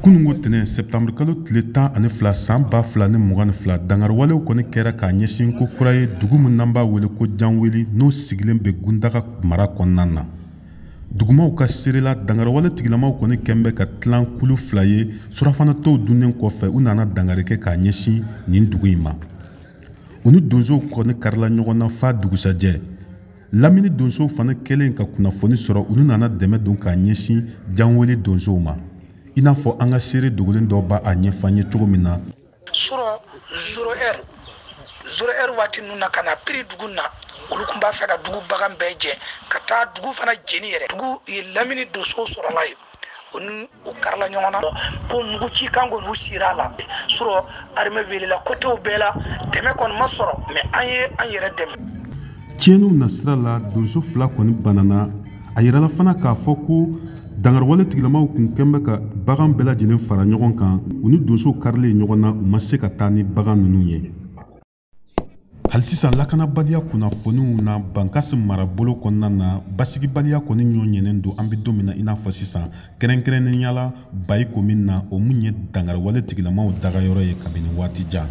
Kununko tɛnɛn septembre kalo tile 12 san 2022, dangariwalew kɔni kɛra k'a ɲɛsin ko kura ye dugu min n'an b'a wele ko Janweli, n'o sigilen bɛ Gundaga mara kɔnɔna na. Dugumaw ka seerela, dangariwale tigilamaw kɔni kɛn bɛ ka tilan kulu fila ye. Surafana tɔw dunnen kɔfɛ, u nana dangari kɛ k'a ɲɛsin nin dugu in ma. U ni donsow kɔni karila ɲɔgɔn na f'a dugusajɛ. Lamini donsow fana kɛlen ka kunnafoni sɔrɔ, olu nana dɛmɛ don k'a ɲɛsin Janweli donsow ma, i n'a fɔ an ka seere dogolen dɔ b'a ɲɛfɔ an ye cogo min na. Surɔ 0 heure, 0 heure waati ninnu na, ka na piri dugu na, olu tun b'a fɛ ka dugu bagan bɛɛ jɛ ka taa dugu fana jeni yɛrɛ. Dugu ye lamini donsow sɔrɔla yen, o ni u karila ɲɔgɔn na ko mugu ci kan kɔni u sira a la. Surɔ armée welela kotew bɛɛ la, dɛmɛ kɔni ma sɔrɔ, mais an ye an yɛrɛ dɛmɛ. Tiɲɛniw nasira la, donso fila kɔni banana. A yirala fana k'a fɔ ko dangariwale tigilamaw kun kɛn bɛ ka bagan bɛɛ lajɛlen fara ɲɔgɔn kan. U ni donsow karilen ɲɔgɔn na, u ma se ka taa ni bagan ninnu ye. Hali sisan, lakanabaliya kunnafoniw na Bankasi marabolo kɔnɔna na, basigibaliya kɔni ɲɔ ɲɛnen don an bɛ don min na i n'a fɔ sisan, kɛrɛnkɛrɛnnenya la Bayi komin na, o mun ye dangariwale tigilamaw dagayɔrɔ ye kabini waati jan.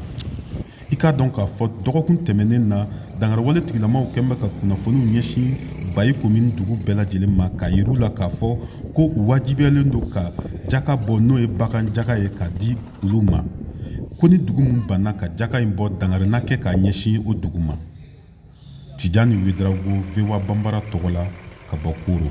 I k'a dɔn k'a fɔ dɔgɔkun tɛmɛnen na, dangariwale tigilamaw kɛn bɛ ka kunnafoniw ɲɛsin Bayi komin dugu bɛɛ lajɛlen ma, k'a yir'u la k'a fɔ ko u wajibiyalen don ka jaka bɔ, n'o ye bagan jaka ye, k'a di olu ma, ko ni dugu min banna ka jaka in bɔ, dangarina kɛ k'a ɲɛsin o dugu ma. Tijani Wedrago, VOA Banbara tɔgɔ la, ka bɔ Koro.